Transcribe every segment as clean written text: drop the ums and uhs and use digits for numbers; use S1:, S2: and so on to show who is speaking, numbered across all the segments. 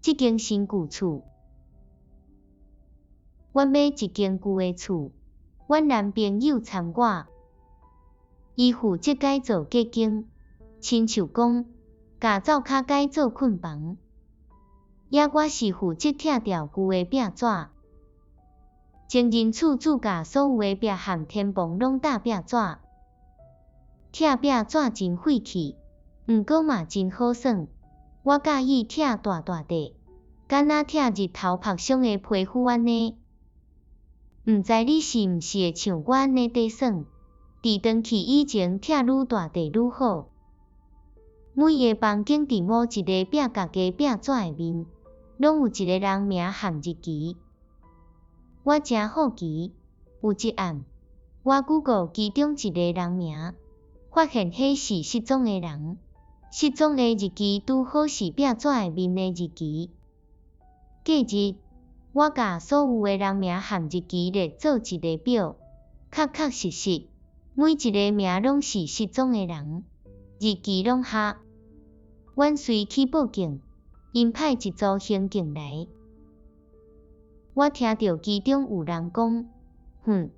S1: 這間新舊厝。阮買一間舊的厝，阮男朋友參我，伊負責改造隔間，親像講，共灶跤改做睏房。抑我是負責拆掉舊的壁紙。情人厝主共所有的壁和天棚攏貼壁紙。拆壁紙真費氣，毋過嘛真好耍。我佮意拆大大塊，敢若拆日頭曬傷的皮膚按呢。毋知你是毋是會像我按呢佇耍？佇轉去以前拆愈大塊愈好。每个房間佇某一个壁角的壁紙的面，攏有一个人名和日期。我誠好奇，有一暗，我 Google 其中一个人名，發現彼是失蹤的人，失蹤的日期拄好是壁紙的面的日期。隔日，我共所有的人名和日期列做一个表，確確實實，每一个名攏是失蹤的人，日期攏合。阮隨去報警，𪜶派一組刑警來。我聽著其中有人講：哼，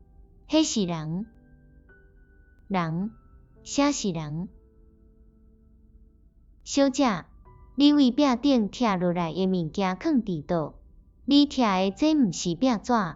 S1: 彼是人，人，啥是人？小姐，你對壁頂拆落來的物件囥佇佗？你拆的這毋是壁紙。